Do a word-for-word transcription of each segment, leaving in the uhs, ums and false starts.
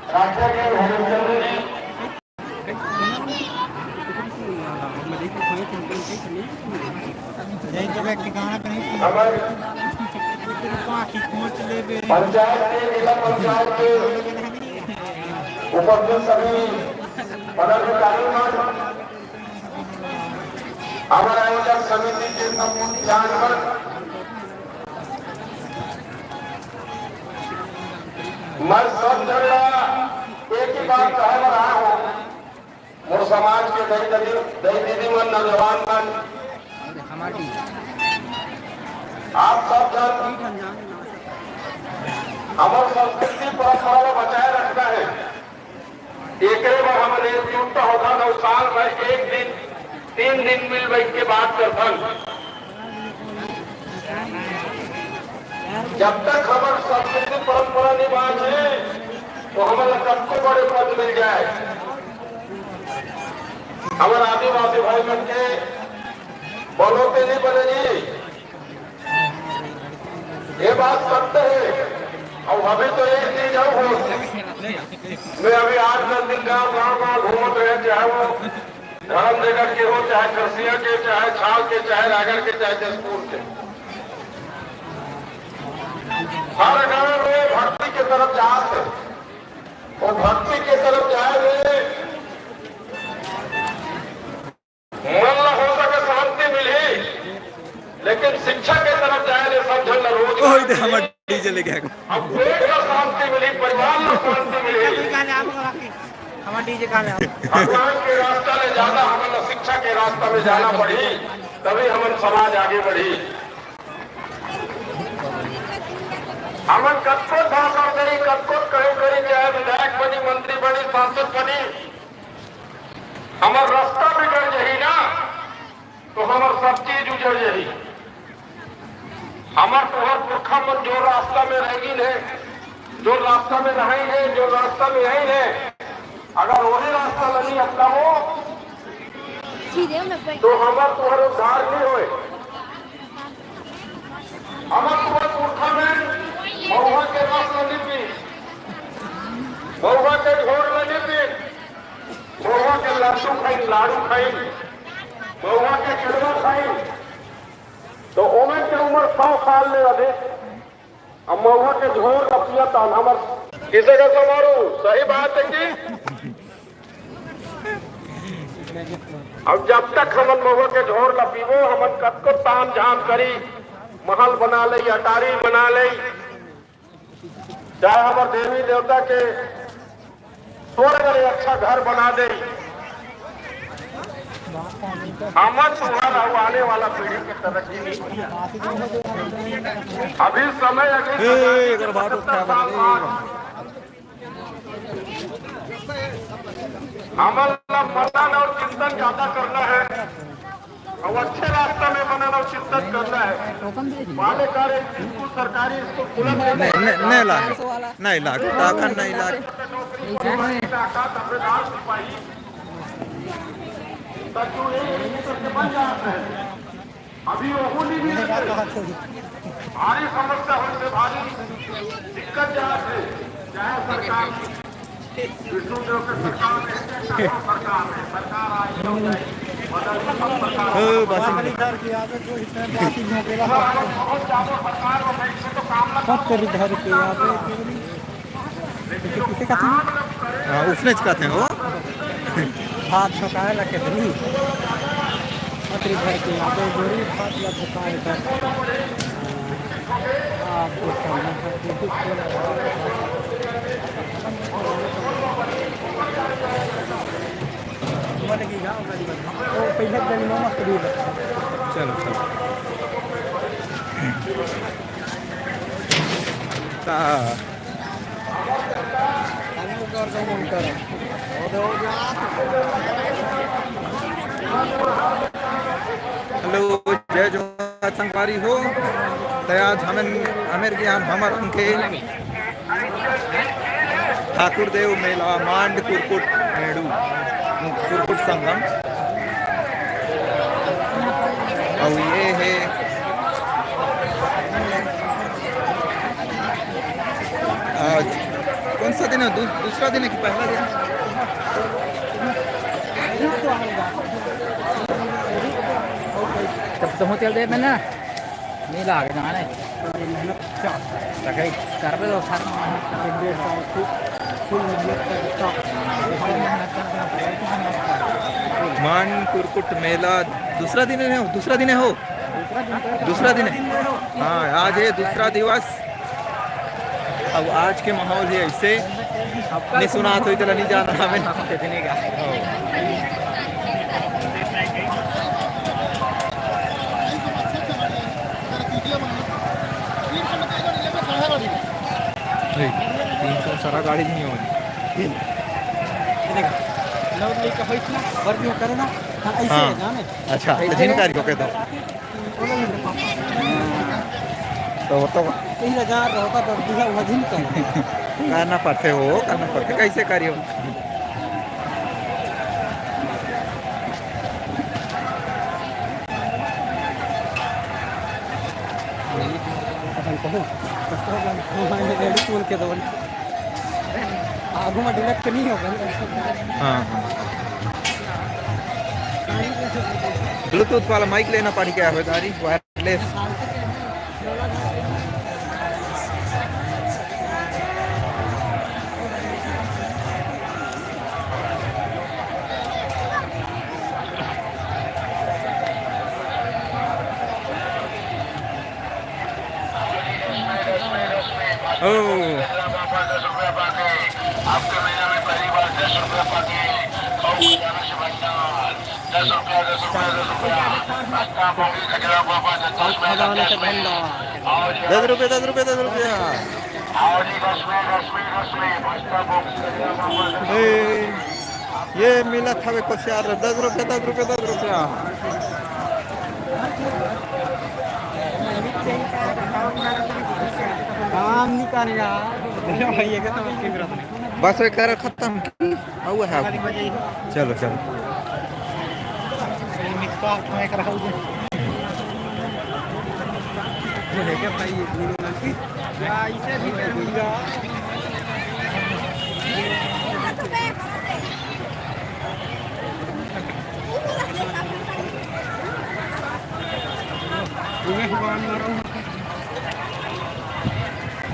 राजा के हरिश्चंद्र जी। पंचायत के, जिला पंचायत के उपस्थित सभी पदाधिकारी मन, हमर आयोजक समिति के सब मुखियान मन, मैं सब झन ला एक ही बात कहे बर आए हों, मोर समाज के दई दीदी, दई दीदी मन, नौजवान मन, आप सब झन हमर संस्कृति परंपरा ला बचाए रखना हे। एकरे बर हमन एकजुट होथन अउ साल भर एक दिन, तीन दिन मिल बैठ के बात करथन। जब तक हमर संस्कृति परंपरा नइ बाँचही, तो हमन ला कतको बड़े पद मिल जाए, हमर आदिवासी भाई मन के बनो ते नइ बने जी। ये बात सत्य हे। अउ अभी तो एक चीज अउ हो, मैं अभी आठ दस दिन गाँव, गाँव, गाँव घूमत रहें, चाहे वो धर्म जगत के हो, चाहे खरसिया के, चाहे छाव के, चाहे रायगढ़ के, चाहे जशपुर के, हर गाँव में भक्ति के तरफ जात हे। वो भक्ति के तरफ जाए में मन ला हो सके शांति मिलही, लेकिन शिक्षा के तरफ जाए ले सब झन ला रोज ओए दे, हमर डीजे ले गया। अब पेट ला शांति मिलही, परिवार ला शांति मिलही। हमर डीजे कहाँ ले आओ? भगवान के रास्ता में जाना, हमन ला शिक्षा के रास्ता में जाना पड़ही, तभी हमन समाज आगे बढ़ही। हमन कतको भाषण करी, कतको कहीं करी, चाहे विधायक बनी, मंत्री बनी, सांसद बनी, हमर रास्ता बिगड़ जही ना, तो हमर सब चीज उजड़ जही। हमर तुहर पुरखा मन जो रास्ता में रहिन हे, जो रास्ता में रहिन हे, जो रास्ता में आइन हे, अगर वही रास्ता ला नइ अपनाबो, तो हमर तुहर उद्धार नइ होय। हमर तुहर पुरखा मन महुआ के रस ला नइ पीन, महुआ के झोर ला नइ पीन, महुआ के लड्डू खाइन, लाडू खाइन, महुआ के चलवा खाइन, तो ओमन के उमर सौ साल ले अधिक। अब महुआ के झोर ला पियत हन हमर। किसे का समारू? सही बात हे कि? अब जब तक हमन महुआ के झोर ला पीबो, हमन कतको ताम झाम करी, महल बना लेई, अटारी बना लेई, चाहे हमर देवी देवता के स्वर्ग ले अच्छा घर बना देई, हमन तुहर अउ आने वाला पीढ़ी के तरक्की नइ होही। अभी समय, अभी ए, एकर बाद पचहत्तर साल बाद हमन ला मनन अउ चिंतन ज्यादा करना हे, अउ अच्छे रास्ता में मनन अउ चिंतन करना हे। पहले करे स्कूल, सरकारी स्कूल खुलत नहीं, नहीं, नहीं लागे, नहीं लागे, टाका नहीं लागे। नौकरी, सरकारी, डाका, तहसीलदार, सिपाही, तब जो ये, ये करके बन जाता है। अभी वो होली भी नहीं है। भारी समस्या होने से भारी दिक्कत जा रही है, चाहे सरकार विष्णु देव के सरकार में, सरकार में, सरकार आई, बदल के सब सरकार ओ, बस। बहुत ज्यादा सरकार में, इसमें तो काम ना कब तेरी घर के आवे। किसे कहते हैं? हाँ, उसने कहते हैं वो। भात झोंकाए ला के धरी। पतरी भर के आवे गोरी, भात ला झोंकाए कर। हाँ, भात झोंकाए कर। मन की गाँव का जीवन। वो पहले दिन में मस्त दूर रखा। चलो, चलो। ता हेलो, जय जोहार संगवारी हो। त आज हमन, हमेर ज्ञान हमर उनके ठाकुर देव मेला मांड कुरकुट मेड़ू, कुरकुट संगम। अउ ये हे आज कौन दूसरा दिन है, दू-, दूसरा दिन है कि पहला दिन? तब तो होटल दे में ना, नहीं लाग जाने। मेहनत क्या? तो कहीं कर दो सर। एक डेढ़ साल फुल, फुल मेहनत करता। मान कुरकुट मेला दूसरा दिन है, दूसरा दिन है हो? दूसरा दिन है। हाँ, आज है दूसरा दिवस। अब आज के माहौल है ऐसे, नहीं सुना तो इतना नहीं जाना हमें। तीन सौ सारा गाड़ी नहीं होगी। लौट लेके बैठ ना, बर भी करे ना। हाँ, ऐसे हाँ। है, जाने। अच्छा, ऐसे जिन है। कार्य को कहता हूँ। तो, तो यही लगा रहा होता, पर दिया हुआ जिन का। करना पड़ते हो, करना पड़ते, कैसे कार्य हो? अपन कहो, तो तो अपन हमारे रेडी टूल के दौर। आगू में डिलेक्ट नहीं होगा। हाँ, हाँ। ब्लूटूथ वाला माइक लेना पड़ गया है, तारी वायरलेस। ओ। आपके मेला में पहली बार दस रुपया पाके। और खजाना से भंडार। दस रुपया, दस रुपया, दस रुपया। नाश्ता, पानी, खजरा, पापड़, दस में, खजाना से भंडार। दस रुपया, दस रुपया, दस रुपया। और ये दस में, दस में, दस में। नाश्ता, पानी, खजरा, पापड़, दस में। ए, ये मिलत हवे कुसियार, दस रुपया, दस रुपया, दस रुपया। काम नहीं करेगा। भाई, ये तो बस वो कर खत्म की। आऊ है। चलो, चलो।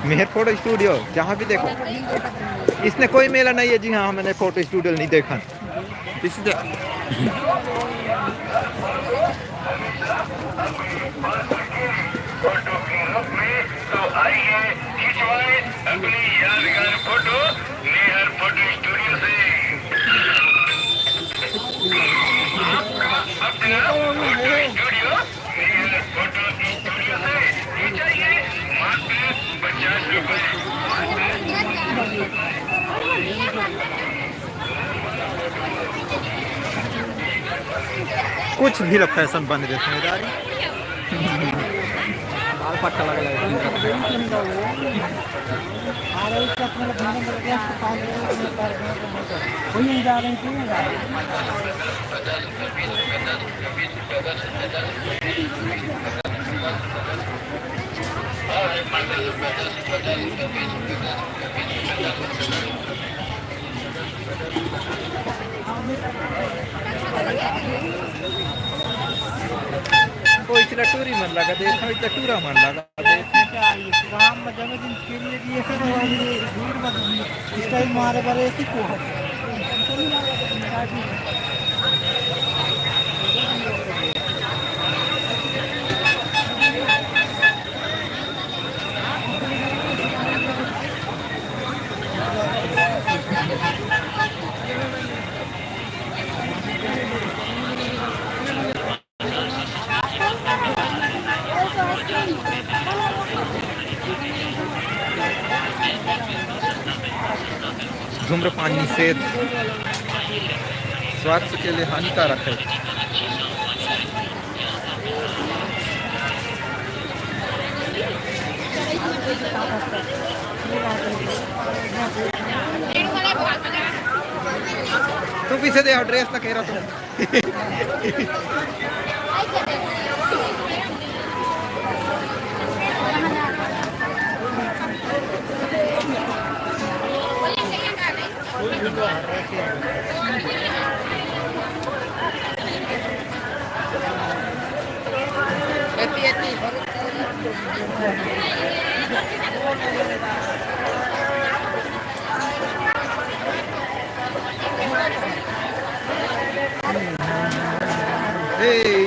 मेहर फोटो स्टूडियो, जहाँ भी देखो, इसने कोई मेला नहीं है जी हाँ, हमने फोटो स्टूडियो नहीं देखा। इसने फोटो के रूप में तो आइए, खिंचवाए अपनी यादगार फोटो मेहर फोटो स्टूडियो से। अपना फोटो स्टूडियो, मेहर फोटो स्टूडियो से खिंचाइए मात्र पचास रुपए। कुछ भी फैशन बन देते हैं यार। बाल पट्टा लगा है। कोई नहीं जा रहे हैं, क्यों नहीं जा रहे हैं? कोई चला टूरी मन लगा दे, कोई तो टूरा मन लगा दे। राम में जमे दिन के लिए भी ऐसे तो भीड़ में इस टाइम मारे बड़े ऐसी को है। धूम्रपान निषेध स्वास्थ्य के लिए हानिकारक है। तू पीछे दे, ड्रेस ना कह रहा तू। ए,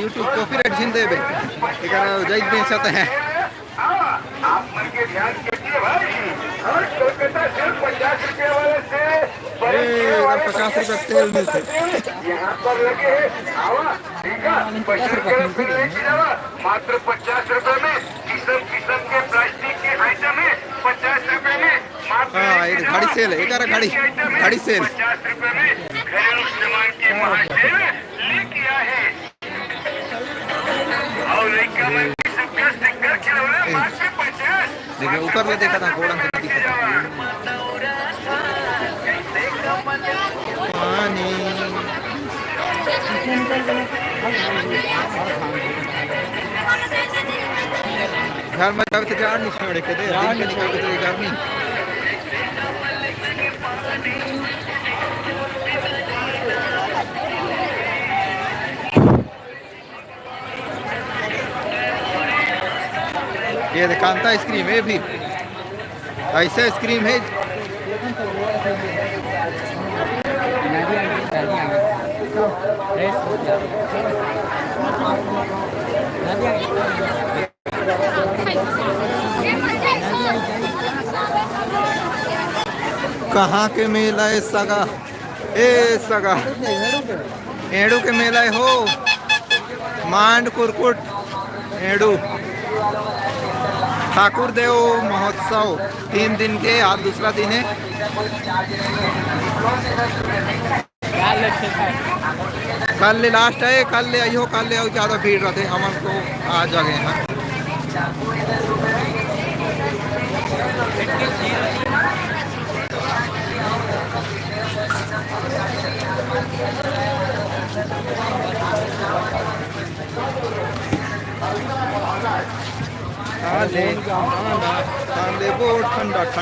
YouTube copyright झिन देबे। एकरा जाइत बेचत हे। आप मन के ध्यान के लिए भाई, हर कोलकाता सिर्फ पचास रुपया वाले से ए, पचास रुपया तेल मिलथे। यहाँ पर लगे हैं, आवा, ठीक है, पचास रुपया में तेल लेके जावा, मात्र पचास रुपया में किस्म किस्म के प्लास्टिक के आइटम है, पचास रुपया में मात्र हाँ, ये घड़ी सेल है, एकरा घड़ी, घड़ी सेल। पचास रुपया में घरेलू सामान के महासेल लेके आए हैं। और लइका मन के सबके सिक्का खिलौना मात्र पचास। देखिए, ऊपर में देखा था, गोड़ा में दिखा था। पानी। घर में जावे तो जान नहीं छोड़े के दे, दिन के निकाल के तो ये गर्मी। ये दे कांता आइसक्रीम, ये भी ऐसा आइसक्रीम है। कहाँ के मेला है सगा? ए सगा, एड़ू के मेला हो, मांड कुरकुट एड़ू। ठाकुर देव महोत्सव तीन दिन के, आज दूसरा दिन है। कल ले लास्ट है, कल ले आइयो, कल ले आइयो, ज्यादा भीड़ रहते, हमन तो आ जा गए हैं। खा ले, खा ले, खा ले, वो ठंडा, ठंडा।